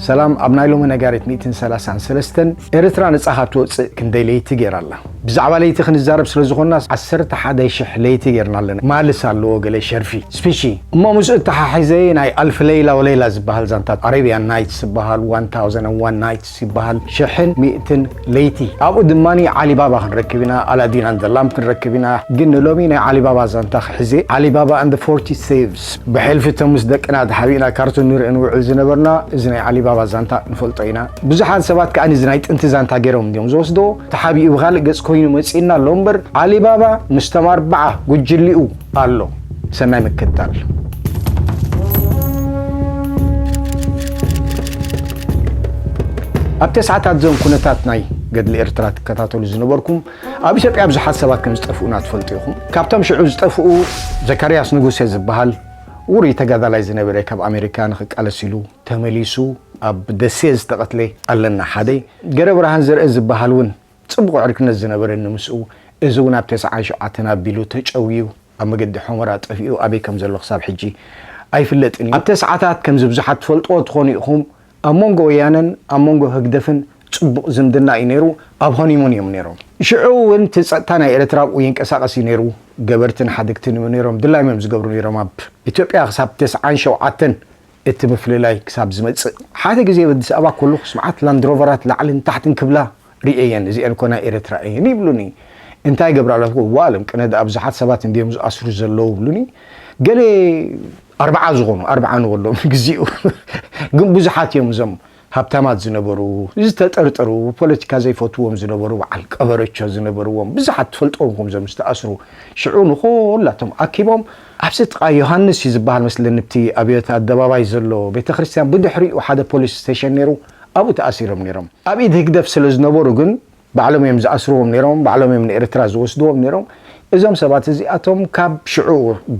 ሰላም። ኣብ ናይ ሎሚ ነጋሪት ሚእትን ሰላሳን ሰለስተን፣ ኤርትራ ነጻ ካብ ትወጽእ ክንደይ ለይቲ ገይራ ኣላ? ብዛዕባ ለይቲ ክንዛረብ ስለ ዝኾንና፣ ዓሰርተ ሓደ ሽሕ ለይቲ ገይርና ኣለና። ማልስ ኣለዎ ገለ ሸርፊ፣ ስፒሺ። እሞ ምስኡ እተሓሒዘ ናይ ኣልፍ ለይላ ወለይላ ዝበሃል ዛንታ፣ ኣረቢያን ናይትስ ዝበሃል፣ ዋን ታውዘንድ ዋን ናይትስ ይበሃል፣ ሽሕን ሚእትን ለይቲ። ኣብኡ ድማ ዓሊባባ ክንረክብ ኢና፣ ኣላዲን and the lamp ክንረክብ ኢና። ግን ንሎሚ ናይ ዓሊባባ ዛንታ ክሕዜ፣ ዓሊባባ and the ፎርቲ ቲቭስ። ብሕልፊ እቶም ምስ ደቅና ተሓቢእና ካርቱን ንርኢ ንውዕል ዝነበርና፣ እዚ ናይ ዓሊባባ ዛንታ ንፈልጦ ኢና። ብዙሓት ሰባት ከኣ እዚ ናይ ጥንቲ ዛንታ ገይሮም እንዲዮም ዝወስድዎ። ተሓቢኡ ብኻልእ ገጽ ኮይኑ መጺእና ኣሎ እምበር፣ ዓሊባባ ምስቶም ኣርባዓ ጉጅሊኡ ኣሎ። ሰናይ ምክትታል። ኣብ ተስዓታት እዞም ኩነታት ናይ ገድሊ ኤርትራ ትከታተሉ ዝነበርኩም፣ ኣብ ኢትዮጵያ ብዙሓት ሰባት ከም ዝጠፍኡና ትፈልጡ ኢኹም። ካብቶም ሽዑ ዝጠፍኡ፣ ዘካርያስ ንጉሴ ዝበሃል ውሩይ ተጋዳላይ ዝነበረ፣ ካብ ኣሜሪካ ንኽቃለስ ኢሉ ተመሊሱ ኣብ ደሴ ዝተቐትለ ኣለና ሓደ። ገረ ብርሃን ዘርአ ዝበሃል እውን ጽቡቕ ዕርክነት ዝነበረኒ ምስኡ። እዚ እውን ኣብ ተስዓን ሸውዓተን ኣቢሉ ተጨውዩ ኣብ መገዲ ሑመራ ጠፊኡ ኣበይ ከም ዘሎ ክሳብ ሕጂ ኣይፍለጥን እዩ። ኣብ ተስዓታት ከምዚ ብዙሓት ትፈልጥዎ ትኾኑ ኢኹም፣ ኣብ መንጎ ወያነን ኣብ መንጎ ህግደፍን ጽቡቕ ዝምድና እዩ ነይሩ። ኣብ ሆኒሙን እዮም ነይሮም። ሽዑ እውን እቲ ጸጥታ ናይ ኤርትራ ኣብኡ ይንቀሳቐስ እዩ ነይሩ። ገበርትን ሓደግትን እዮም ነይሮም። ድላዮም እዮም ዝገብሩ ነይሮም ኣብ ኢትዮጵያ ክሳብ ተስዓን ሸውዓተን እቲ ምፍልላይ ክሳብ ዝመጽእ። ሓደ ግዜ ኣብ ኣዲስ ኣበባ ከለኹስ መዓት ላንድሮቨራት ላዕልን ታሕትን ክብላ ርእየን። እዚአን እኮ ናይ ኤርትራ እየን ይብሉኒ። እንታይ ይገብራ ኣለኹ? ዋሎም ቅነ ደኣ ብዙሓት ሰባት እንድዮም ዝኣስሩ ዘለዉ ይብሉኒ። ገለ ኣርባዓ ዝኾኑ፣ ኣርባዓ ንበሎም ንግዚኡ። ግን ብዙሓት እዮም እዞም ሃብታማት ዝነበሩ፣ ዝተጠርጠሩ፣ ፖለቲካ ዘይፈትዎም ዝነበሩ፣ በዓል ቀበረቾ ዝነበርዎም፣ ብዙሓት ትፈልጥዎም ኢኹም እዞም ዝተኣስሩ። ሽዑ ንኹላቶም ኣኪቦም፣ ኣብዚ ጥቓ ዮሃንስ እዩ ዝበሃል መስለኒ፣ ኣብቲ ኣብዮት ኣደባባይ ዘሎ ቤተክርስትያን ብድሕሪኡ ሓደ ፖሊስ ስቴሽን ነይሩ፣ ኣብኡ ተኣሲሮም ነይሮም። ኣብ ኢድ ህግደፍ ስለ ዝነበሩ ግን፣ ባዕሎም እዮም ዝኣስርዎም ነይሮም፣ ባዕሎም እዮም ንኤርትራ ዝወስድዎም ነይሮም። እዞም ሰባት እዚኣቶም ካብ ሽዑ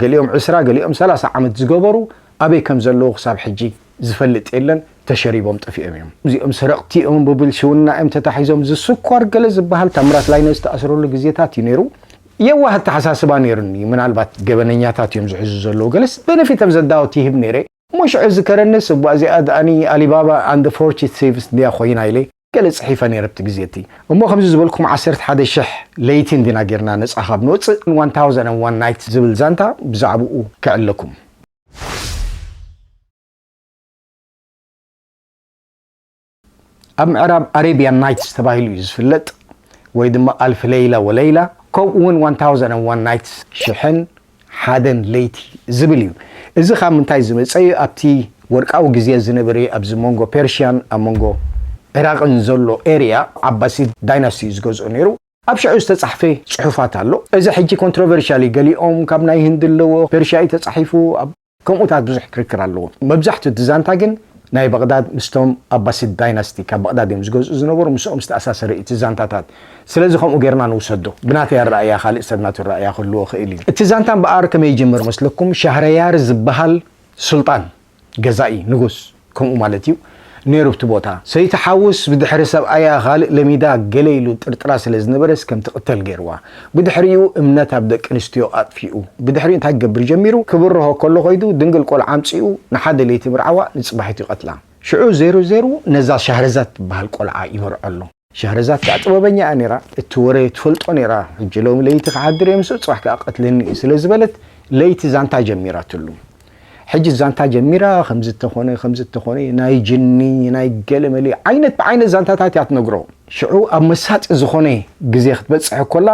ገሊኦም ዕስራ፣ ገሊኦም ሰላሳ ዓመት ዝገበሩ፣ ኣበይ ከም ዘለዉ ክሳብ ሕጂ ዝፈልጥ የለን። ተሸሪቦም ጠፊኦም እዮም። እዚኦም ሰረቕቲ እዮም፣ ብብልሽውና እዮም ተታሒዞም። ዝስኳር ገለ ዝበሃል ታምራት ላይነ ዝተኣስረሉ ግዜታት እዩ ነይሩ። የዋህ ኣተሓሳስባ ነይሩኒ። ምናልባት ገበነኛታት እዮም ዝሕዙ ዘለዉ። ገለስ ቤነፊት ኦፍ ዘ ዳውት ይህብ ነይረ። እሞ ሽዑ ዝከረኒ ስዋ እዚኣ ደኣኒ ኣሊባባ and the ፎርቲ ቲቭስ እንድያ ኮይና ኢለ ገለ ጽሒፈ ነይረ ኣብቲ ግዜ እቲ። እሞ ከምዚ ዝበልኩም ዓሰርተ ሓደ ሽሕ ለይቲ እንዲና ጌርና ነጻ ካብ ንወጽእ፣ ዋን ታውዘንድ ዋን ናይት ዝብል ዛንታ ብዛዕባኡ ከዕለኩም። ኣብ ምዕራብ ኣሬብያን ናይትስ ተባሂሉ እዩ ዝፍለጥ፣ ወይ ድማ ኣልፍ ለይላ ወለይላ፣ ከምኡ እውን ዋን ታውዘንድ ዋን ናይትስ፣ ሽሕን ሓደን ለይቲ ዝብል እዩ። እዚ ካብ ምንታይ ዝመጸ እዩ? ኣብቲ ወርቃዊ ግዜ ዝነበረ ኣብዚ መንጎ ፐርሽያን ኣብ መንጎ ዒራቕን ዘሎ ኤርያ ዓባሲድ ዳይናስቲ እዩ ዝገዝኦ ነይሩ። ኣብ ሽዑ ዝተጻሕፈ ጽሑፋት ኣሎ። እዚ ሕጂ ኮንትሮቨርሻል እዩ። ገሊኦም ካብ ናይ ህንዲ ኣለዎ፣ ፐርሽያ እዩ ተጻሒፉ፣ ኣብ ከምኡታት ብዙሕ ክርክር ኣለዎ። መብዛሕትኡ እቲ ዛንታ ግን ናይ በቕዳድ ምስቶም ኣባሲድ ዳይናስቲ ካብ በቕዳድ እዮም ዝገዝኡ ዝነበሩ፣ ምስኦም ዝተኣሳሰረ እዩ እቲ ዛንታታት። ስለዚ ከምኡ ጌርና ንውሰዶ። ብናተይ ኣረኣእያ ካልእ ሰብ ናቱ ኣረኣእያ ክህልዎ ይኽእል እዩ። እቲ ዛንታ እምበኣር ከመይ ይጅምር መስለኩም? ሻህረያር ዝበሃል ሱልጣን፣ ገዛኢ፣ ንጉስ፣ ከምኡ ማለት እዩ፣ ነይሩ ኣብቲ ቦታ። ሰይቲ ሓውስ ብድሕሪ ሰብኣያ ካልእ ለሚዳ ገለ ኢሉ ጥርጥራ ስለ ዝነበረስ ከም ትቕተል ገይርዋ። ብድሕሪኡ እምነት ኣብ ደቂ ኣንስትዮ ኣጥፊኡ። ብድሕሪኡ እንታይ ክገብር ጀሚሩ? ክብርሆ ከሎ ከይዱ ድንግል ቆልዓ ኣምጺኡ ንሓደ ለይቲ ምርዓዋ ንጽባሒቱ ይቐትላ። ሽዑ ዜሩ ዜሩ ነዛ ሻህረዛት ትበሃል ቆልዓ ይምርዖ ኣሎ። ሻህረዛት ከኣ ጥበበኛ እያ ነይራ። እቲ ወረ ትፈልጦ ነይራ። ሕጂ ሎሚ ለይቲ ክሓድር እየ ምስኡ ጽባሕ ከኣ ቀትለኒ እዩ ስለ ዝበለት ለይቲ ዛንታ ጀሚራትሉ። ሕጂ ዛንታ ጀሚራ፣ ከምዚ ተኾነ፣ ከምዚ ተኾነ፣ ናይ ጅኒ፣ ናይ ገለመለ ዓይነት ብዓይነት ዛንታታት እያ ትነግሮ። ሽዑ ኣብ መሳጢ ዝኾነ ግዜ ክትበጽሕ ኮላ፣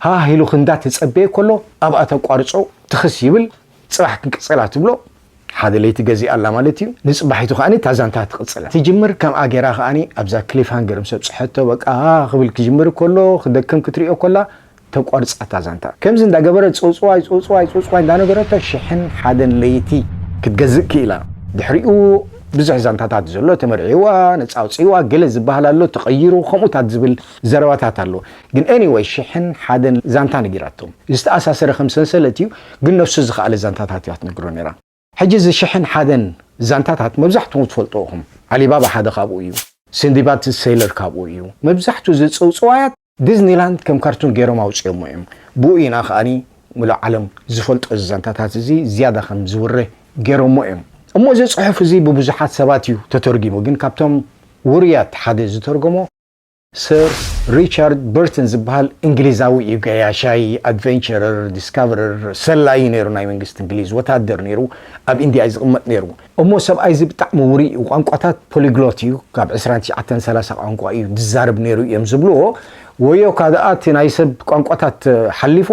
ሃህ ኢሉ ክንዳ ትጸበየ ኮሎ፣ ኣብኣ ተቋርጾ፣ ትኽስ ይብል፣ ጽባሕ ክንቅጽላ ትብሎ፣ ሓደ ለይቲ ገዚኣ ኣላ ማለት እዩ። ንጽባሒቱ ከኣኒ እታ ዛንታ ትቕጽላ። ትጅምር ከምኣ ገይራ ከኣኒ ኣብዛ ክሊፍሃንገር ምስ ኣብጽሐቶ፣ በቃ፣ ሃህ ክብል ክጅምር ኮሎ፣ ክደክም ክትሪኦ ኮላ፣ ተቋርጻ እታ ዛንታ። ከምዚ እንዳገበረት ጽውጽዋይ፣ ጽውጽዋይ፣ ጽውጽዋይ እንዳነገረቶ ሽሕን ሓደን ለይቲ ክትገዝእ ክኢላ። ድሕሪኡ ብዙሕ ዛንታታት ዘሎ፣ ተመርዒዋ፣ ነጻ ኣውጺእዋ፣ ገለ ዝበሃል ኣሎ፣ ተቐይሩ፣ ከምኡታት ዝብል ዘረባታት ኣሎ። ግን ኤኒወይ፣ ሽሕን ሓደን ዛንታ ነጊራቶም። ዝተኣሳሰረ ከም ሰንሰለት እዩ፣ ግን ነፍሱ ዝኸኣለ ዛንታታት እያ ትነግሮ ነይራ። ሕጂ እዚ ሽሕን ሓደን ዛንታታት መብዛሕትኹም ትፈልጥዎ ኢኹም። ዓሊባባ ሓደ ካብኡ እዩ። ሲንዲባድ ሴይለር ካብኡ እዩ። መብዛሕትኡ እዚ ጽውጽዋያት ዲዝኒላንድ ከም ካርቱን ገይሮም ኣውጺኦሞ እዮም። ብኡ ኢና ከኣኒ ምሉእ ዓለም ዝፈልጦ እዚ ዛንታታት እዚ ዝያዳ ከም ዝውረ ገይሮሞ እዮም። እሞ እዚ ጽሑፍ እዚ ብብዙሓት ሰባት እዩ ተተርጊሙ፣ ግን ካብቶም ውሩያት ሓደ ዝተርጎሞ ሰር ሪቻርድ በርተን ዝበሃል እንግሊዛዊ እዩ። ገያሻይ፣ ኣድቨንቸረር፣ ዲስካቨረር፣ ሰላዪ ነይሩ፣ ናይ መንግስቲ እንግሊዝ ወታደር ነይሩ፣ ኣብ ኢንድያ እዩ ዝቕመጥ ነይሩ። እሞ ሰብኣይ እዚ ብጣዕሚ ውሩይ እዩ፣ ቋንቋታት ፖሊግሎት እዩ፣ ካብ ዕስራን ትሽዓተን ሰላሳ ቋንቋ እዩ ዝዛረብ ነይሩ እዮም ዝብልዎ። ወዮ ካደኣ እቲ ናይ ሰብ ቋንቋታት ሓሊፎ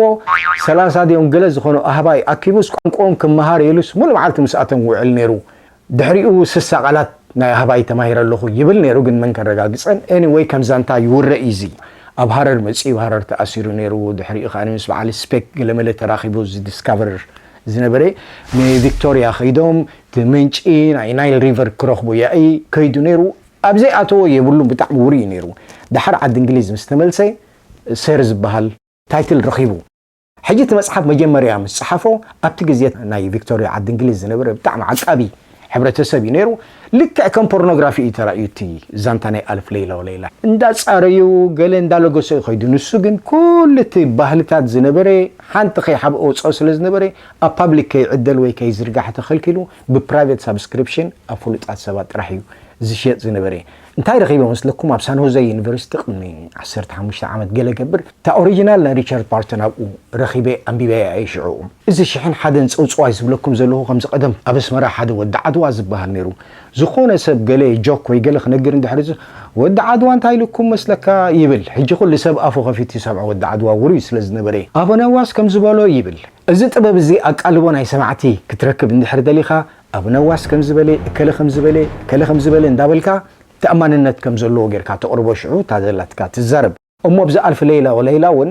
ሰላሳ ድዮም ገለ ዝኾኑ ኣህባይ ኣኪቡስ ቋንቋኦም ክመሃር ኢሉስ ሙሉ መዓልቲ ምስኣቶም ውዕል ነይሩ። ድሕሪኡ ስሳ ቃላት ናይ ኣህባይ ተማሂረ ኣለኹ ይብል ነይሩ፣ ግን መን ከረጋግጸን? ኤኒወይ ከም ዛንታ ይውረ እዩ እዚ። ኣብ ሃረር መጺኡ ሃረር ተኣሲሩ ነይሩ። ድሕሪኡ ከኣ ምስ በዓል ስፔክ ገለመለ ተራኺቡ እዚ ዲስካቨረር ዝነበረ ንቪክቶሪያ ከይዶም እቲ ምንጪ ናይ ናይል ሪቨር ክረኽቡ ያኢ ከይዱ ነይሩ። ኣብ ዘይኣተዎ የብሉን፣ ብጣዕሚ ውሩይ እዩ ነይሩ። ድሓር ዓዲ እንግሊዝ ምስ ተመልሰ ሰር ዝበሃል ታይትል ረኺቡ። ሕጂ እቲ መጽሓፍ መጀመርያ ምስ ጸሓፎ ኣብቲ ግዜ ናይ ቪክቶሪያ ዓዲ እንግሊዝ ዝነበረ ብጣዕሚ ዓቃቢ ሕብረተሰብ እዩ ነይሩ። ልክዕ ከም ፖርኖግራፊ እዩ ተራእዩ እቲ ዛንታ ናይ ኣልፍ ለይላ ወለይላ። እንዳጻረዩ ገለ እንዳለገሶ እዩ ከይዱ። ንሱ ግን ኩሉ እቲ ባህልታት ዝነበረ ሓንቲ ከይሓብኦ ወጽኦ ስለ ዝነበረ ኣብ ፓብሊክ ከይዕደል ወይ ከይዝርጋሕ ተኸልኪሉ ብፕራይቬት ሳብስክሪፕሽን ኣብ ፍሉጣት ሰባት ጥራሕ እዩ ዝሽየጥ ዝነበረ። እንታይ ረኺበ መስለኩም? ኣብ ሳን ሆዜ ዩኒቨርሲቲ ቅድሚ ዓሰርተ ሓሙሽተ ዓመት ገለ ገብር እታ ኦሪጂናል ናይ ሪቻርድ ባርተን ኣብኡ ረኺበ ኣንቢበያ እየ ሽዑ። እዚ ሽሕን ሓደን ጽውጽዋይ ዝብለኩም ዘለኹ ከምዚ ቀደም ኣብ ኣስመራ ሓደ ወዲ ዓድዋ ዝበሃል ነይሩ። ዝኾነ ሰብ ገለ ጆክ ወይ ገለ ክነግር እንድሕር እዚ ወዲ ዓድዋ እንታይ ኢልኩም መስለካ ይብል። ሕጂ ኩሉ ሰብ ኣፉ ከፊቱ ይሰምዖ፣ ወዲ ዓድዋ ውሩይ ስለ ዝነበረ። ኣበነዋስ ከም ዝበሎ ይብል። እዚ ጥበብ እዚ ኣቃልቦ ናይ ሰማዕቲ ክትረክብ እንድሕር ደሊኻ ኣበነዋስ ከም ዝበለ፣ እከለ ከም ዝበለ፣ እከለ ከም ዝበለ እንዳበልካ ተኣማንነት ከም ዘለዎ ጌርካ ተቕርቦ ሽዑ እታ ዘላትካ ትዛረብ። እሞ ብዚ ኣልፍ ለይላ ወለይላ እውን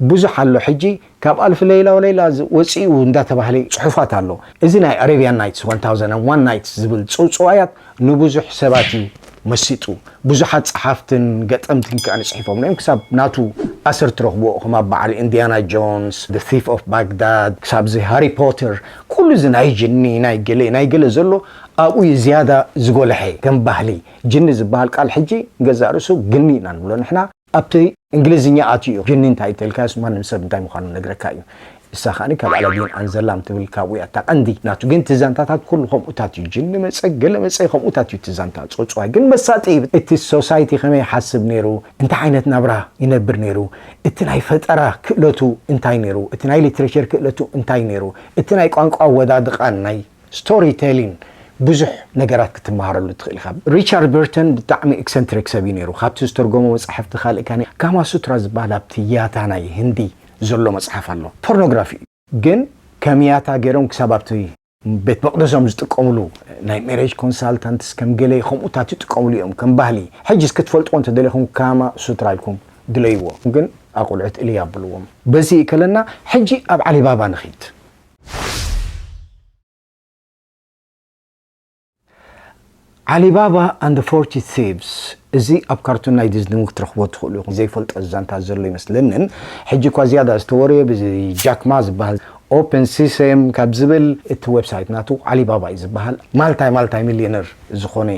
ብዙሕ ኣሎ። ሕጂ ካብ ኣልፍ ለይላ ወለይላ ዝ-፣ ወፂኡ እንዳተባህለ ፅሑፋት ኣሎ። እዚ ናይ ኣረቢያን ናይትስ፣ ዋን ታውዘንድ ዋን ናይትስ ዝብል ፅውፅዋያት ንብዙሕ ሰባት እዩ መሲጡ። ብዙሓት ጸሓፍትን ገጠምትን ከኣ ንጽሒፎም እዮም። ክሳብ ናቱ ኣሰር ትረኽብዎ፣ ከም ኣብ በዓል ኢንዲያና ጆንስ፣ The Thief of Baghdad፣ ክሳብ እዚ ሃሪ ፖተር፣ ኩሉ እዚ ናይ ጅኒ፣ ናይ ገለ፣ ናይ ገለ ዘሎ ኣብኡ እዩ ዝያዳ ዝጎልሐ። ከም ባህሊ፣ ጅኒ ዝበሃል ቃል ሕጂ ገዛእ ርእሱ ግኒ ኢና ንብሎ ንሕና። ኣብቲ እንግሊዝኛ ኣትዩ እዩ። ጅኒ እንታይ ተልካስ ማንም ሰብ እንታይ ምዃኑ ነግረካ እዩ። እሳ ከኣ ካብ ኣላዲን ኣንዘላም ትብል ካብኡ እያ እታ ቀንዲ ናቱ። ግን እቲ ዛንታታት ኩሉ ከምኡታት እዩ። ጅኒ መጸ፣ ገለ መጸ፣ ከምኡታት እዩ እቲ ዛንታ። ጾጽዋይ ግን መሳጢ እዩ። እቲ ሶሳይቲ ከመይ ይሓስብ ነይሩ፣ እንታይ ዓይነት ናብራ ይነብር ነይሩ፣ እቲ ናይ ፈጠራ ክእለቱ እንታይ ነይሩ፣ እቲ ናይ ሊትሬቸር ክእለቱ እንታይ ነይሩ፣ እቲ ናይ ቋንቋ ኣወዳድቓን ናይ ስቶሪ ቴሊን ብዙሕ ነገራት ክትመሃረሉ ትኽእል ኢኻ። ሪቻርድ በርተን ብጣዕሚ ኤክሰንትሪክ ሰብ እዩ ነይሩ። ካብቲ ዝተርጎሞ መጻሕፍቲ ካልእ ካኒ ካማ ሱትራ ዝበሃል ኣብቲ ያታ ናይ ህንዲ ዘሎ መጽሓፍ ኣሎ። ፖርኖግራፊ እዩ። ግን ከም ያታ ገይሮም ክሳብ ኣብቲ ቤት መቕደሶም ዝጥቀምሉ ናይ ሜሬጅ ኮንሳልታንትስ ከም ገለ ከምኡታት ይጥቀምሉ እዮም ከም ባህሊ። ሕጂ እስኪ ትፈልጥዎ እንተደሊኹም ካማ ሱትራ ኢልኩም ድለይዎ። ግን ኣቑልዑት እልይ ኣብልዎም። በዚ ይከለና። ሕጂ ኣብ ዓሊባባ ንኺድ። ዓሊባባ and the ፎርቲ ቲቭስ፣ እዚ ኣብ ካርቱን ናይ ዲዝኒ እውን ክትረኽቦ ትኽእሉ ኢኹም። ዘይፈልጦ ዛንታ ዘሎ ይመስለንን። ሕጂ እኳ ዝያዳ ዝተወረየ ብዚ ጃክ ማ ዝበሃል ኦፕን ሲሰም ካብ ዝብል እቲ ዌብሳይት ናቱ ዓሊባባ እዩ ዝበሃል። ማልታይ ማልታይ ሚልዮነር ዝኾነ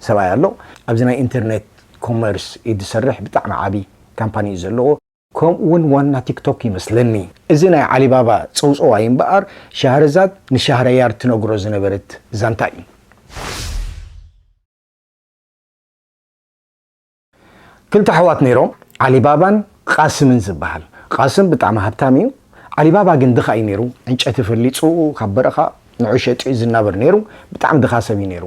ሰብኣይ ኣሎ። ኣብዚ ናይ ኢንተርኔት ኮመርስ እዩ ዝሰርሕ። ብጣዕሚ ዓቢ ካምፓኒ እዩ ዘለዎ። ከምኡ እውን ዋና ቲክቶክ ይመስለኒ። እዚ ናይ ዓሊባባ ጸውጸዋይ እምበኣር ሻህረዛድ ንሻህረያር ትነግሮ ዝነበረት ዛንታ እዩ። ክልተ ኣሕዋት ነይሮም፣ ዓሊባባን ቃስምን ዝበሃል። ቃስም ብጣዕሚ ሃብታም እዩ። ዓሊባባ ግን ድኻ እዩ ነይሩ። ዕንጨቲ ፈሊጹ ካብ በረኻ ንዑ ሸጢ ዝናበር ነይሩ። ብጣዕሚ ድኻ ሰብ እዩ ነይሩ።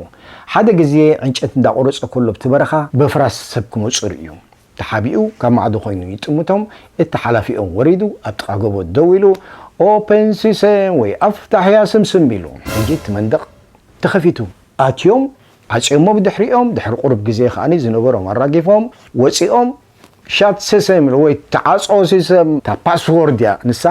ሓደ ግዜ ዕንጨቲ እንዳቆረጸ ከሎ ኣብቲ በረኻ በፍራስ ሰብ ክመጹ ርእዩ። ተሓቢኡ ካብ ማዕዶ ኮይኑ ይጥምቶም። እቲ ሓላፊኦም ወሪዱ ኣብ ጥቓ ጎቦ ደው ኢሉ "ኦፐን ሲሰም" ወይ "ኣፍታሕያ ስምስም" ኢሉ። ሕጂ እቲ መንደቕ ተኸፊቱ። ኣትዮም ዓጽዮሞ ብድሕሪኦም። ድሕሪ ቁሩብ ግዜ ከኣ ዝነበሮም ኣራጊፎም ወጺኦም። "ሻት ሲሰም" ወይ "ተዓጾ ሲሰም" እታ ፓስዎርድ እያ ንሳ።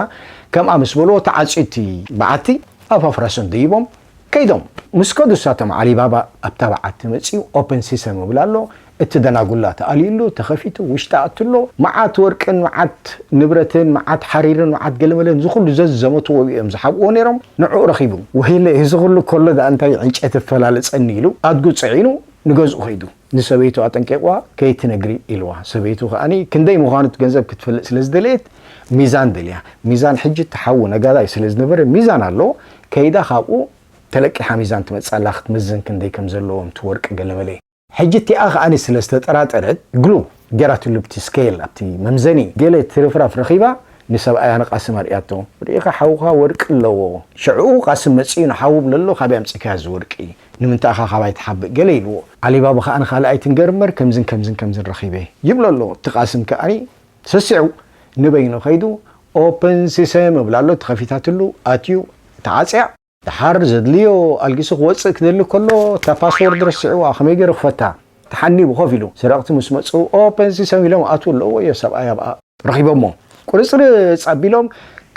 ከምኣ ምስ በልዎ ተዓጽዩ እቲ በዓቲ ኣብ ኣፍራሶም ደይቦም ከይዶም። ምስ ከዱ እሳቶም ዓሊባባ ኣብታ በዓቲ መጺኡ "ኦፐን ሲሰም" ይብል ኣሎ። እቲ ደናጉላ ተኣልዩሉ፣ ተኸፊቱ፣ ውሽጢ ኣትሎ፣ መዓት ወርቅን መዓት ንብረትን መዓት ሓሪርን መዓት ገለመለን፣ እዚ ኩሉ ዘዝዘመትዎ እዮም ዝሓብእዎ ነይሮም። ንዕኡ ረኺቡ፣ "ወይለይ፣ እዚ ኩሉ ከሎ ደኣ እንታይ ዕንጨይቲ እፈላለጸኒ?" ኢሉ ኣድጉ ጽዒኑ ንገዝኡ ከይዱ። ንሰበይቱ ኣጠንቂቕዋ፣ "ከይትነግሪ" ኢልዋ። ሰበይቱ ከኣኒ ክንደይ ምዃኑ እቲ ገንዘብ ክትፈልጥ ስለ ዝደለየት፣ ሚዛን ደልያ። ሚዛን ሕጂ እቲ ሓዉ ነጋዳይ ስለ ዝነበረ፣ ሚዛን ኣሎ። ከይዳ ካብኡ እታ ተለቂሓ ሚዛን ትመጽእ ኣላ ክትምዝን ክንደይ ከም ዘለዎም እቲ ወርቂ ገለመለ። ሕጂ እቲኣ ከኣኒ ስለ ዝተጠራጠረት ግሉ ገይራትሉ ኣብቲ ስኬል ኣብቲ መምዘኒ ገለ ትርፍራፍ ረኺባ ንሰብኣያ ንቃስም ኣርእያቶ። ርኢኻ ሓውኻ ወርቂ ኣለዎ። ሽዕኡ ቃስም መጺኡ ንሓዉ ብለሎ ካበይ ኣምጺእካዮ እዚ ወርቂ? ንምንታይ ኢኻ ካባይ ትሓብእ? ገለ ኢልዎ። ዓሊባባ ከኣ ንኻልኣይ ትንገር እምበር ከምዝን ከምዝን ከምዝን ረኺበ ይብሎ ኣሎ። እቲ ቃስም ከኣኒ ሰሲዑ ንበይኑ ከይዱ ኦፕን ሲሰም እብላ ኣሎ። ተኸፊታትሉ ኣትዩ ተዓጽያ። ደሓር ዘድልዮ ኣልጊሱ ክወጽእ ክደሊ ከሎ እታ ፓስወርድ ረሲዕዋ ከመይ ገይሩ ክፈታ? ተሓኒቡ ኮፍ ኢሉ። ሰረቕቲ ምስ መጹ ኦፐን ሲሰም ኢሎም ኣትዉ ኣለዎ ወዮ ሰብኣይ ኣብኣ ረኺቦሞ። ቁርጽርጽ ኣቢሎም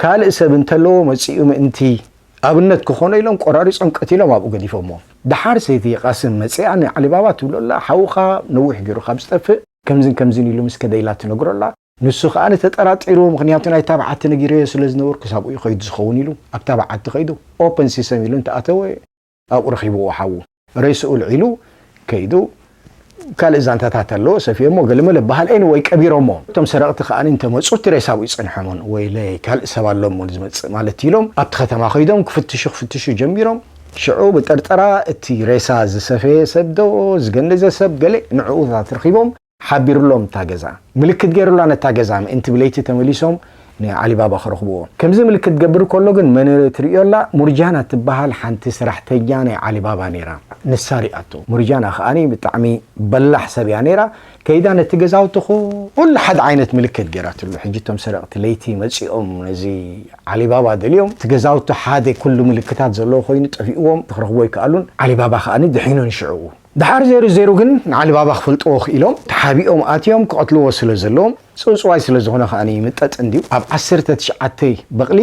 ካልእ ሰብ እንተለዎ መጺኡ ምእንቲ ኣብነት ክኾኖ ኢሎም ቆራሪጾም ቀቲሎም ኣብኡ ገዲፎሞ። ደሓር ሰይቲ ቃስም መጺኣ ንዓሊባባ ትብሎ ኣላ፣ ሓውኻ ነዊሕ ገይሩ ካብ ዝጠፍእ ከምዝን ከምዝን ኢሉ ምስ ከደ ኢላ ትነግሮ ኣላ። ንሱ ከኣ ተጠራጢሩ፣ ምኽንያቱ ናይታ በዓቲ ነጊረዮ ስለ ዝነበርኩ ሳብኡ እዩ ከይዱ ዝኸውን ኢሉ ኣብታ በዓቲ ከይዱ ኦፐን ሲሰም ኢሉ እንተኣተወ ኣብኡ ረኺብዎ ሓዉ። ሬስኡ ልዒሉ ከይዱ ካልእ ዛንታታት ኣለዎ ሰፊኦሞ ገለመለ በሃል ኤኒ ወይ ቀቢሮሞ። እቶም ሰረቕቲ ከኣ እንተመጹ እቲ ሬሳ ኣብኡ ይጸንሖሞን ወይ ለይ ካልእ ሰብ ኣሎሞ ዝመጽእ ማለት ኢሎም ኣብቲ ከተማ ከይዶም ክፍትሹ ክፍትሹ ጀሚሮም። ሽዑ ብጥርጠራ እቲ ሬሳ ዝሰፈየ ሰብ ዶ ዝገነዘ ሰብ ገለ ንዕኡታት ረኺቦም ሓቢሩሎም እታ ገዛ ምልክት ገይሩላ ነታ ገዛ ምእንቲ ብለይቲ ተመሊሶም ንዓሊባባ ክረኽብዎ። ከምዚ ምልክት ገብር ከሎ ግን መን ትርእዮ ኣላ? ሙርጃና ትበሃል ሓንቲ ሰራሕተኛ ናይ ዓሊባባ ነይራ። ንሳ ሪኣቶ። ሙርጃና ከኣኒ ብጣዕሚ በላሕ ሰብ እያ ነይራ። ከይዳ ነቲ ገዛውቲ ኩሉ ሓደ ዓይነት ምልክት ገይራትሉ። ሕጂ እቶም ሰረቕቲ ለይቲ መጺኦም ነዚ ዓሊባባ ደልዮም እቲ ገዛውቲ ሓደ ኩሉ ምልክታት ዘለዎ ኮይኑ ጠፊእዎም ክረኽቦ ኣይከኣሉን። ዓሊባባ ከኣኒ ድሒኑ ንሽዕኡ። ደሓር ዜሩ ዜሩ ግን ንዓሊባባ ክፈልጥዎ ክኢሎም ተሓቢኦም ኣትዮም ክቐትልዎ ስለ ዘለዎም ጽውጽዋይ ስለ ዝኾነ ከኣ ይምጠጥ እንድዩ ኣብ ዓሰርተ ትሽዓተ በቕሊ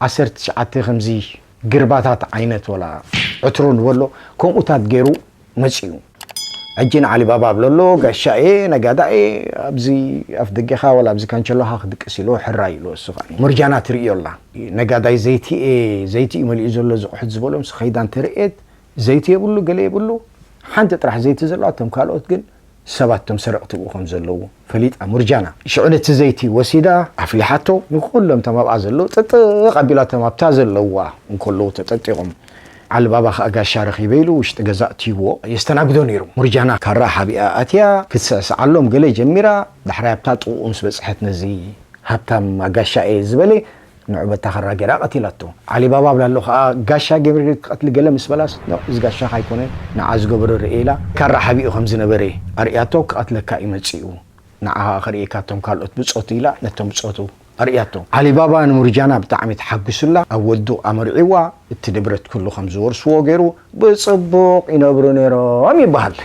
ዓሰርተ ትሽዓተ ከምዚ ግርባታት ዓይነት ወላ ዕትሮ ንበሎ ከምኡታት ገይሩ መጺኡ። ሕጂ ንዓሊባባ ኣብለሎ ጋሻ እየ ነጋዳ እየ ኣብዚ ኣፍ ደገኻ ወላ ኣብዚ ካንቸሎኻ ክድቅስ ኢልዎ ሕራይ ኢልዎ እሱ ከኣ ሙርጃና ትርእዮ ኣላ ነጋዳይ ዘይቲ እየ ዘይቲ እዩ መሊኡ ዘሎ ዝቑሑት ዝበሎም ስኸይዳ እንተርእየት ዘይቲ የብሉ ገለ የብሉ ሓንቲ ጥራሕ ዘይቲ ዘለዋ እቶም ካልኦት ግን ሰባት እቶም ሰረቕቲ ብኡ ከም ዘለዉ ፈሊጣ ሙርጃና ሽዑ ነቲ ዘይቲ ወሲዳ ኣፍሊሓቶ ንኩሎም እቶም ኣብኣ ዘለዉ ጥጥቕ ኣቢላቶም ኣብታ ዘለዋ እንከለዉ ተጠጢቖም ዓልባባ ከኣ ጋሻ ረኺበ ኢሉ ውሽጢ ገዛ እትይዎ የስተናግዶ ነይሩ ሙርጃና ካራ ሓቢኣ ኣትያ ክትስዕስዓሎም ገለ ጀሚራ ዳሕራይ ኣብታ ጥቕኡ ምስ በጽሐት ነዚ ሃብታም ኣጋሻ እየ ዝበለ ንዑ በታ ካራ ገይራ ቀቲላቶ። ዓሊባባ ኣብላሎ ከኣ ጋሻ ገብርኤል ክትቀትሊ ገለ ምስ በላስ ኖ እዚ ጋሻኻ ኣይኮነን ንዓ ዝገበሮ ርኤ ኢላ ካራ ሓቢኡ ከም ዝነበረ ኣርእያቶ ክቐትለካ እዩ መጺኡ ንዓ ከርእየካ እቶም ካልኦት ብጾቱ ኢላ ነቶም ብጾቱ ኣርእያቶ። ዓሊባባ ንሙርጃና ብጣዕሚ ተሓጒሱላ ኣብ ወዱ ኣመርዒዋ እቲ ንብረት ኩሉ ከም ዝወርስዎ ገይሩ ብጽቡቕ ይነብሩ ነይሮም ይበሃል።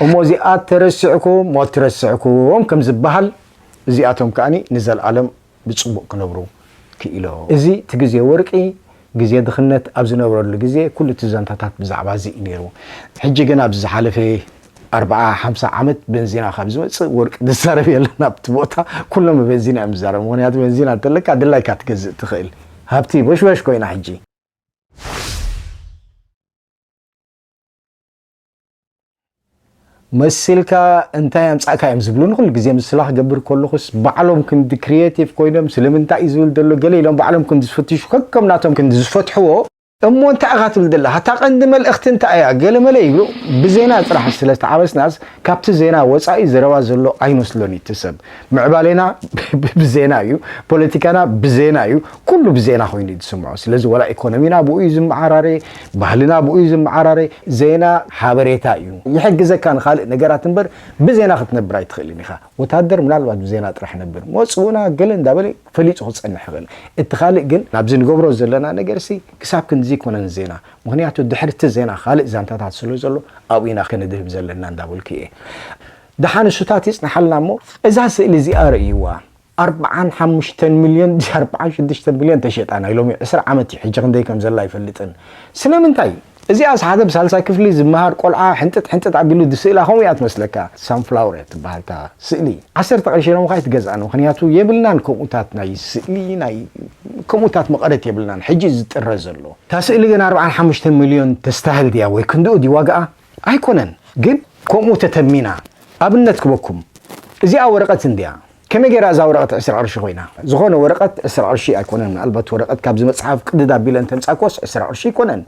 እሞ እዚኣ ተረሲዕኩም ሞት ትረስዕኩም ከም ዝበሃል እዚኣቶም ከኣ ንዘለኣለም ብጽቡቕ ክነብሩ ክኢሎም። እዚ እቲ ግዜ ወርቂ፣ ግዜ ድኽነት ኣብ ዝነበረሉ ግዜ ኩሉ እቲ ዛንታታት ብዛዕባ እዚ እዩ ነይሩ። ሕጂ ግን ኣብዚ ዝሓለፈ ኣርብዓ ሓምሳ ዓመት በንዚና ካብ ዝመጽእ ወርቂ ዝዛረብ የለን ኣብቲ ቦታ ኩሎም ብበንዚና እዮም ዝዛረቡ። ምኽንያቱ በንዚና እንተለካ ድላይካ ትገዝእ ትኽእል። ሃብቲ በሽበሽ ኮይና ሕጂ። መሲልካ እንታይ ኣምጻእካ እዮም ዝብሉኒ ኩሉ ግዜ ምስላ ክገብር ከለኹስ ባዕሎም ክንዲ ክሪኤቲቭ ኮይኖም ስለምንታይ እዩ ዝብል ዘሎ ገለ ኢሎም ባዕሎም ክንዲ ዝፍትሹ ከከም ናቶም ክንዲ ዝፈትሕዎ እሞ እንታይ ኢኻ ትብል ዘለኻ እታ ቀንዲ መልእኽቲ እንታይ እያ ገለ መለ ይብሉ ብዜና ጥራሕ ስለ ዝተዓበስናስ ካብቲ ዜና ወጻኢ ዘረባ ዘሎ ኣይመስሎን እዩ እቲ ሰብ ምዕባሌና ብዜና እዩ ፖለቲካና ብዜና እዩ ኩሉ ብዜና ኮይኑ እዩ ዝስምዖ ስለዚ ወላ ኢኮኖሚና ብኡ እዩ ዝመዓራረ ባህልና ብኡ እዩ ዝመዓራረ ዜና ሓበሬታ እዩ ይሕግዘካ ንኻልእ ነገራት እምበር ብዜና ክትነብር ኣይትኽእልን ኢኻ ወታደር ምናልባት ብዜና ጥራሕ ነብር መፅኡና ገለ እንዳበለ ፈሊጡ ክፀንሕ ይኽእል እቲ ካልእ ግን ናብዚ ንገብሮ ዘለና ነገርሲ ክሳብ ክንድዚ ይኮነን ዜና ምኽንያቱ ድሕሪ እቲ ዜና ካልእ ዛንታታት ስለ ዘሎ ኣብኡ ኢና ክንድህብ ዘለና እንዳበልኩ እየ ደሓን እሱታት ይፅንሓልና እሞ እዛ ስእሊ እዚኣ ርእይዋ ኣርብዓን ሓሙሽተን ሚልዮን ድዩ ኣርብዓን ሽዱሽተን ሚልዮን ተሸጣ ናይ ሎሚ ዕስራ ዓመት እዩ ሕጂ ክንደይ ከም ዘላ ኣይፈልጥን ስለምንታይ እዚኣስ ሓደ ብሳልሳይ ክፍሊ ዝመሃር ቆልዓ ሕንጥጥ ሕንጥጥ ኣቢሉ ዝስእላ ከምኡ እያ ትመስለካ ሳንፍላወር እያ ትበሃል እታ ስእሊ ዓሰርተ ቅርሺ ሎሚ ከ ኣይትገዝኣን ምኽንያቱ የብልናን ከምኡታት ናይ ስእሊ ናይ ከምኡታት መቐረት የብልናን ሕጂ ዝጥረ ዘሎ እታ ስእሊ ግን ኣርብዓን ሓሙሽተን ሚልዮን ተስተህል ድያ ወይ ክንድኡ ድዩ ዋጋኣ ኣይኮነን ግን ከምኡ ተተሚና ኣብነት ክበኩም እዚኣ ወረቐት እንድያ ከመይ ገይራ እዛ ወረቐት ዕስራ ቅርሺ ኮይና ዝኾነ ወረቐት ዕስራ ቅርሺ ኣይኮነን ምናልባት ወረቐት ካብዚ መፅሓፍ ቅድድ ኣቢለ እንተምፃእኮስ ዕስራ ቅርሺ ኣይኮነን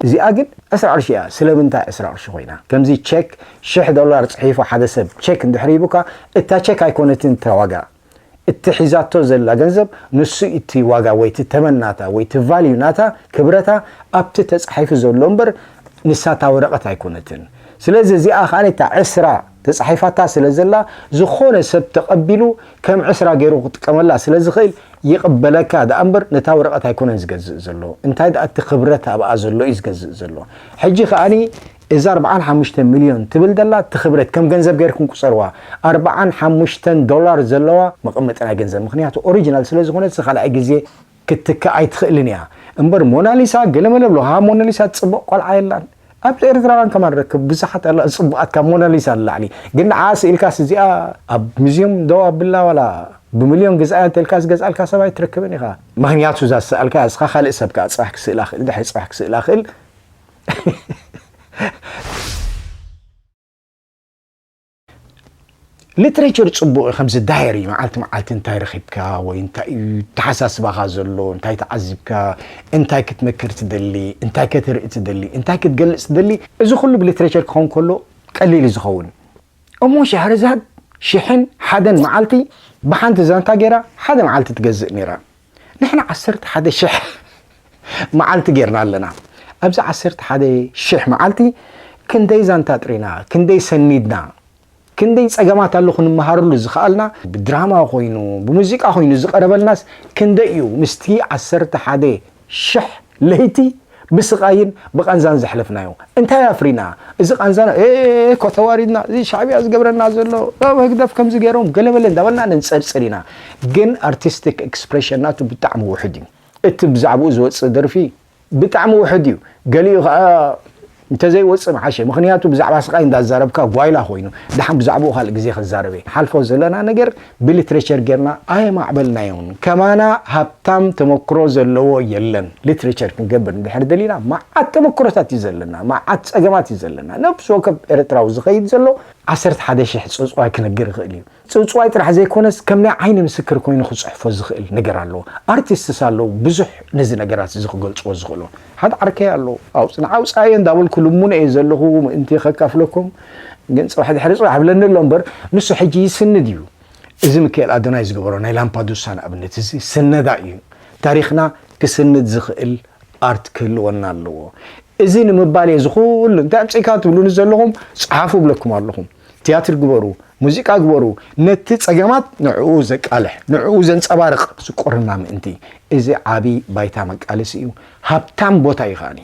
እዚኣ ግን ዕስራ ቅርሺ እያ። ስለምንታይ ዕስራ ቅርሺ ኮይና? ከምዚ ቸክ ሽሕ ዶላር ጽሒፉ ሓደ ሰብ ቸክ እንድሕር ሂቡካ፣ እታ ቸክ ኣይኮነትን እታ ዋጋ። እትሒዛቶ ዘላ ገንዘብ ንሱ እቲ ዋጋ ወይ እቲ ተመን ናታ ወይ እቲ ቫልዩ ናታ ክብረታ ኣብቲ ተጻሒፉ ዘሎ እምበር ንሳ እታ ወረቐት ኣይኮነትን። ስለዚ እዚኣ ከኣ እታ ዕስራ ተጻሒፋታ ስለ ዘላ ዝኾነ ሰብ ተቐቢሉ ከም ዕስራ ገይሩ ክጥቀመላ ስለ ዝኽእል ይቕበለካ ደኣ እምበር ነታ ወረቐት ኣይኮነን ዝገዝእ ዘሎ። እንታይ ደኣ እቲ ክብረት ኣብኣ ዘሎ እዩ ዝገዝእ ዘሎ። ሕጂ ከኣኒ እዛ ኣርብዓን ሓሙሽተ ሚልዮን ትብል ደላ እቲ ክብረት ከም ገንዘብ ገይርኩም ቁጸርዋ። ኣርብዓን ሓሙሽተን ዶላር ዘለዋ መቐመጢ ናይ ገንዘብ፣ ምኽንያቱ ኦሪጂናል ስለ ዝኾነት ካልኣይ ግዜ ክትትካእ ኣይትኽእልን እያ። እምበር ሞናሊሳ ገለመለ ብሎ፣ ሃ ሞናሊሳ ጽቡቕ ቆልዓ የላን። ኣብ ኤርትራውያን ከማን ረክብ ብዙሓት ኣላ ጽቡቓት ካብ ሞናሊሳ ንላዕሊ። ግን ንዓ ስኢልካስ እዚኣ ኣብ ሙዚየም ደው ኣብላ ዋላ ብሚልዮን ግዛእያ እንተልካ ዝገዝኣልካ ሰብ ኣይትረክብን ኢኻ። ምኽንያቱ እዛ ዝሰኣልካ እስኻ ካልእ ሰብ ከኣ ጽባሕ ክስእላ ክእል፣ ድሕሪ ጽባሕ ክስእላ ክእል። ሊትሬቸር ጽቡቕ እዩ፣ ከምዚ ዳየሪ መዓልቲ መዓልቲ እንታይ ረኺብካ ወይ እንታይ እዩ ተሓሳስባኻ ዘሎ፣ እንታይ ተዓዚብካ፣ እንታይ ክትመክር ትደሊ፣ እንታይ ከተርኢ ትደሊ፣ እንታይ ክትገልጽ ትደሊ፣ እዚ ኩሉ ብሊትሬቸር ክኸውን ከሎ ቀሊል እዩ ዝኸውን። እሞ ሻህርዛድ ሽሕን ሓደን መዓልቲ ብሓንቲ ዛንታ ገይራ ሓደ መዓልቲ ትገዝእ ነይራ። ንሕና ዓሰርተ ሓደ ሽሕ መዓልቲ ጌርና ኣለና። ኣብዚ ዓሰርተ ሓደ ሽሕ መዓልቲ ክንደይ ዛንታ ጥሪና፣ ክንደይ ሰኒድና፣ ክንደይ ጸገማት ኣሎ ክንመሃረሉ ዝኸኣልና፣ ብድራማ ኮይኑ፣ ብሙዚቃ ኮይኑ ዝቐረበልናስ ክንደይ እዩ ምስቲ ዓሰርተ ሓደ ሽሕ ለይቲ ብስቓይን ብቓንዛን ዘሕለፍናዮ። እንታይ ኣፍሪና? እዚ ቃንዛና፣ ኤ፣ እኮ ተዋሪድና፣ እዚ ሻዕብያ ዝገብረና ዘሎ፣ እ፣ ህግደፍ ከምዚ ገይሮም፣ ገለበለ እንዳበልና ነንጸርጽር ኢና። ግን ኣርቲስቲክ ኤክስፕሬሽን ናቱ ብጣዕሚ ውሑድ እዩ። እቲ ብዛዕባኡ ዝወጽእ ደርፊ ብጣዕሚ ውሑድ እዩ። ገሊኡ ኸኣ እንተዘይወጽእ ምሓሸ። ምኽንያቱ ብዛዕባ ስቓይ እንዳዛረብካ ጓይላ ኮይኑ፣ ደሓን ብዛዕባኡ ካልእ ግዜ ክዛረብ እየ። ሓልፎ ዘለና ነገር ብሊትሬቸር ጌርና ኣየማዕበልናዮን። ከማና ሃብታም ተመክሮ ዘለዎ የለን። ሊትሬቸር ክንገብር እንድሕር ደሊና፣ መዓት ተመክሮታት እዩ ዘለና፣ መዓት ጸገማት እዩ ዘለና። ነብሲ ወከፍ ኤርትራዊ ዝኸይድ ዘሎ ዓሰርተ ሓደ ሽሕ ጽውጽዋይ ክነግር ይኽእል እዩ። ጽውጽዋይ ጥራሕ ዘይኮነስ፣ ከም ናይ ዓይኒ ምስክር ኮይኑ ክጽሕፎ ዝኽእል ነገር ኣለዎ። ኣርቲስትስ ኣለዉ፣ ብዙሕ ነዚ ነገራት እዚ ክገልጽዎ ዝኽእሉ። ሓደ ዓርከይ ኣሎ፣ ኣውጽ-፣ ንዓውጽኣዮ እንዳበልኩ ልሙነ እየ ዘለኹ፣ ምእንቲ ከካፍለኩም። ግን ጽባሕ ድሕሪ ጽባሕ ይብለኒ ኣሎ እምበር፣ ንሱ ሕጂ ይስንድ እዩ። እዚ ሚካኤል ኣዶናይ ዝገበሮ ናይ ላምፓዱሳ ንኣብነት፣ እዚ ስነዳ እዩ። ታሪኽና ክስንድ ዝኽእል ኣርት ክህልወና ኣለዎ። እዚ ንምባል እየ፣ እዚ ኩሉ እንታይ ኣምጺእካ ትብሉኒ ዘለኹም፣ ጸሓፉ እብለኩም ኣለኹም። ትያትር ግበሩ፣ ሙዚቃ ግበሩ፣ ነቲ ጸገማት ንዕኡ ዘቃልሕ፣ ንዕኡ ዘንጸባርቕ ዝቆርና ምእንቲ። እዚ ዓቢ ባይታ መቃለሲ እዩ፣ ሃብታም ቦታ እዩ ከኣኒ።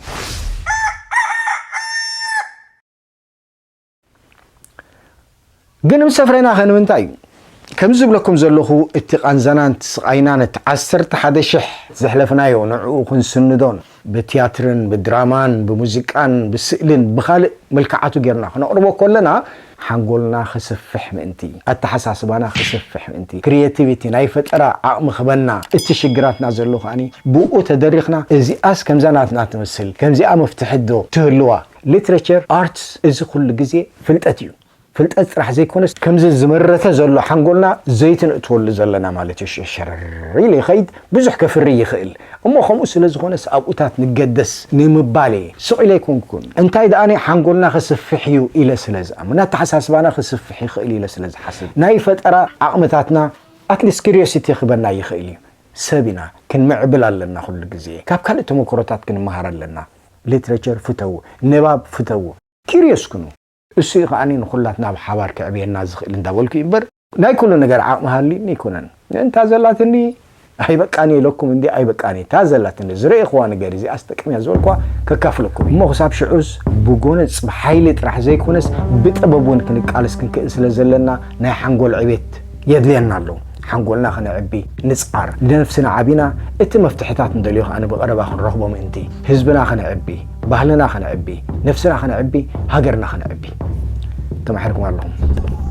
ግን ምስ ኣፍረይና ከ ንምንታይ እዩ? ከምዚ ዝብለኩም ዘለኹ፣ እቲ ቃንዛናን እቲ ስቓይናን እቲ ዓሰርተ ሓደ ሽሕ ዘሕለፍናዮ ንዕኡ ክንስንዶን ብትያትርን ብድራማን ብሙዚቃን ብስእልን ብኻልእ መልክዓቱ ጌርና ክነቕርቦ ከለና፣ ሓንጎልና ክስፍሕ ምእንቲ፣ ኣተሓሳስባና ክስፍሕ ምእንቲ፣ ክሪኤቲቪቲ ናይ ፈጠራ ዓቕሚ ክበና፣ እቲ ሽግራትና ዘሎ ከኣኒ ብኡ ተደሪኽና፣ እዚኣስ ከምዛ ናትና ትመስል፣ ከምዚኣ መፍትሒ ዶ ትህልዋ? ሊትሬቸር፣ ኣርትስ፣ እዚ ኩሉ ግዜ ፍልጠት እዩ። ፍልጠት ጥራሕ ዘይኮነስ፣ ከምዚ ዝመረተ ዘሎ ሓንጎልና ዘይቲ ነእትወሉ ዘለና ማለት እዩ። ሸ-፣ ሸረር ኢሉ ይኸይድ፣ ብዙሕ ከፍሪ ይኽእል። እሞ ከምኡ ስለ ዝኾነስ ኣብኡታት ንገደስ ንምባል እየ። ስቕ ኢለ ኣይኮንኩን። እንታይ ደኣ ሓንጎልና ክስፍሕ እዩ ኢለ ስለ ዝኣምን፣ ኣተሓሳስባና ክስፍሕ ይኽእል ኢለ ስለ ዝሓስብ፣ ናይ ፈጠራ ዓቕምታትና ኣትሊስት ኪሪዮሲቲ ክበና ይኽእል እዩ። ሰብ ኢና፣ ክንምዕብል ኣለና ኩሉ ግዜ። ካብ ካልእ ተመክሮታት ክንመሃር ኣለና። ሊትሬቸር ፍተዉ፣ ንባብ ፍተዉ፣ ኪሪዮስ ኩኑ። እሱ እዩ ከኣ ንኹላትና ብሓባር ከዕብየና ዝኽእል እንዳበልኩ እዩ እምበር፣ ናይ ኩሉ ነገር ዓቕሚ ሃልዩኒ ኣይኮነን። እንታ ዘላትኒ ኣይበቃኒ ኢለኩም እንዲ ኣይበቃኒ። እታ ዘላትኒ ዝረእኽዋ ነገር እዚኣስ ጠቀም እያ ዝበልክዋ ከካፍለኩም። እሞ ክሳብ ሽዑስ ብጎነጽ ብሓይሊ ጥራሕ ዘይኮነስ ብጥበብ እውን ክንቃለስ ክንክእል ስለ ዘለና ናይ ሓንጎል ዕቤት የድልየና ኣሎ። ሓንጎልና ከነዕቢ ንጽዓር። ንነፍስና ዓቢና እቲ መፍትሕታት እንደልዮ ከኣ ብቐረባ ክንረኽቦ ምእንቲ ህዝብና ከነዕቢ፣ ባህልና ከነዕቢ፣ ነፍስና ከነዕቢ፣ ሃገርና ከነዕቢ። ተማሒርኩም ኣለኹም።